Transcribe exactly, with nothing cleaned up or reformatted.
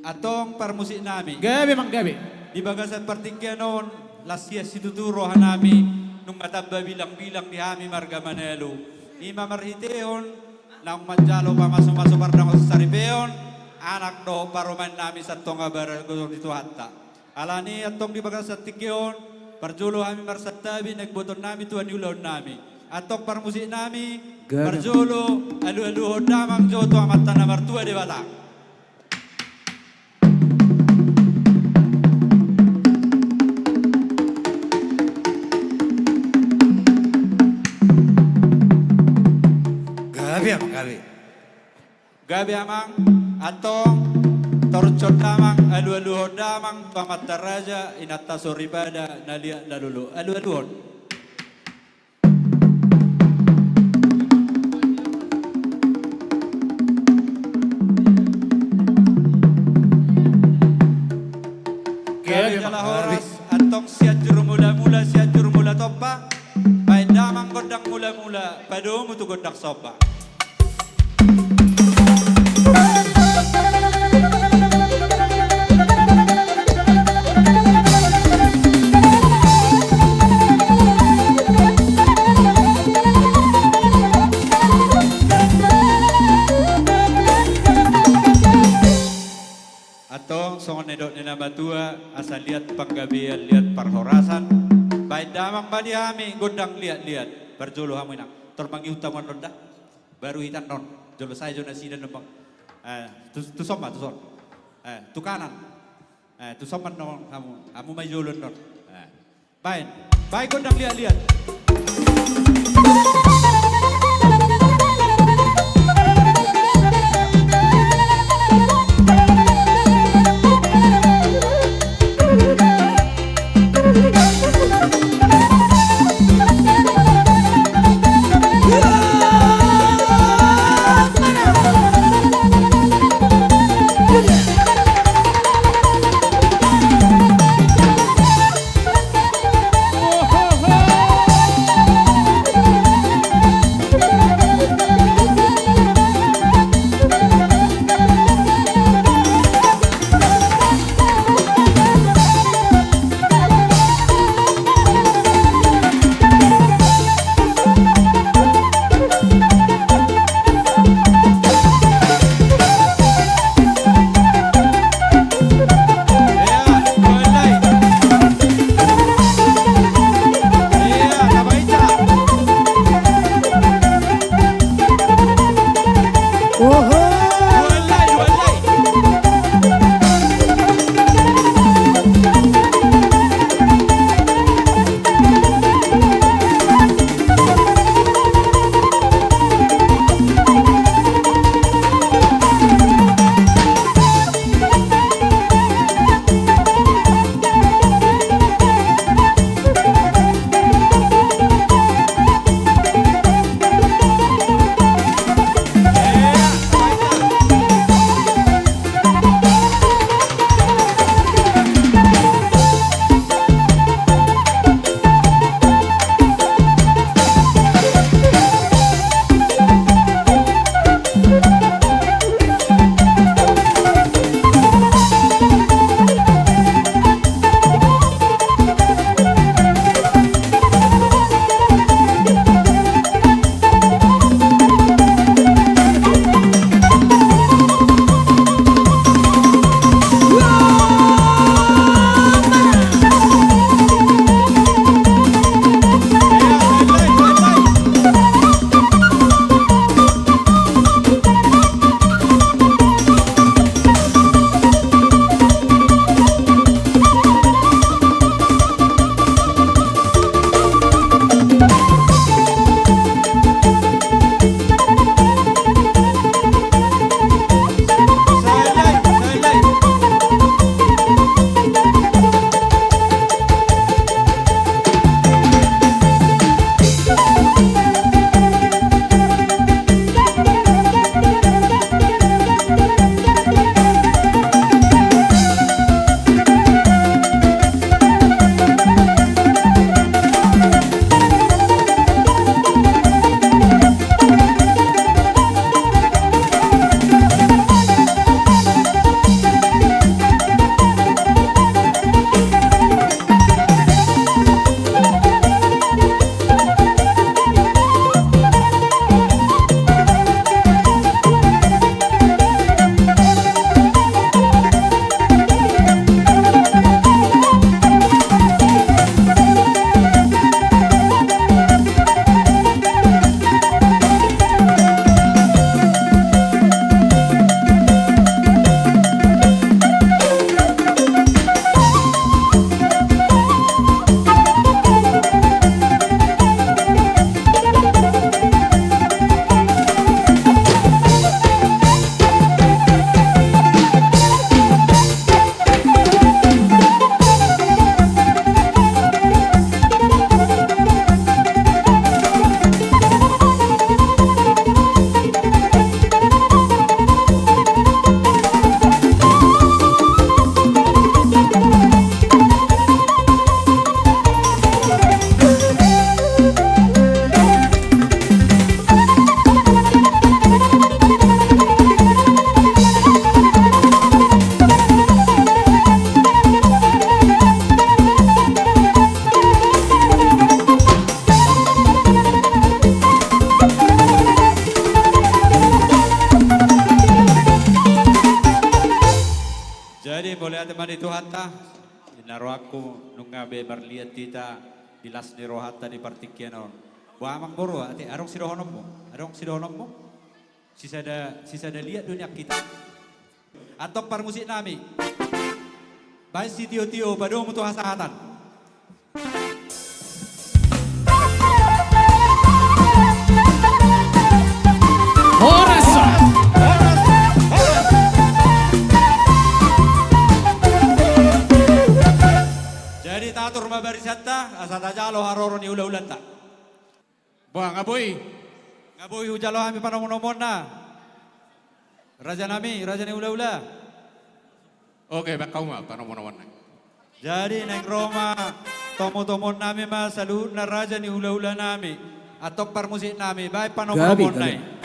Antong parmusik nami. Gabe, Amang, gabe. Di bagasan partingkian on, las hian situtu roha nami, nunga tamba bilang-bilang di hami marga Manalu. I ma marhitehon naung manjalo pamasu-masu pardongan saripeon, anak dohot parumaen nami sian tonga bara godang ni Tuhanta. Alani antong di bagasan tingki on, parjolo hami marsantabi, naeng botoon nami tu hula-hula nami. Antong parmusik nami, gabe, parjolo, alu-aluhon damang jo tu Amanta na martua Debata. Gabe, Amang, gabe. Gabe, Amang. Antong, torus damang, alu-aluhon damang tu Amanta Raja, Inanta Soripada, na liat na lolo. Alu-aluhon. Gabe, Amang, gabe. Jala horas, antong Sianjur Mula-mula, Sianjur Mula Tompa, baen damang gondang mula-mula, padomu tu gondang somba. Antong songon na nidok ni na matua, asa liat panggabean, liat parhorasan. Baen damang ma di hami gondang liat-liat. Parjolo hamu, Inang. Tor mangihut hamu annon da. Baru hita annon. Jolo sae jo nasida annon, Bang. Eh, tu, tuson ma, tuson. Eh, tu kanan. Eh, tuson ma annon hamu. Hamu ma di jolo annon. Eh. Baen, baen gondang liat-liat. Jadi, mauliate ma di Tuhanta, ninna rohangku nunga be marliat hita di las ni rohanta di partingkian on. Boha amang boru, ate, adong sidohononmu, adong sidohononmu? Sisada, sisada liat do nian hita. Antong parmusik nami. Baen sitiotio, padomu tu hasahatan. Horas. Jadi tatur ma barisanta, asa tajalo haroro ni hulahulanta. Boha, nga boi? Nga boi hujalo hami panomunomuonna. Raja nami, raja ni hulahula. Oke, baen hamu ma panomunomuonna. Jadi naeng ro ma tomutomuon nami ma saluhutna raja ni hulahula nami. Antong parmusik nami, baen panomunomuonna i.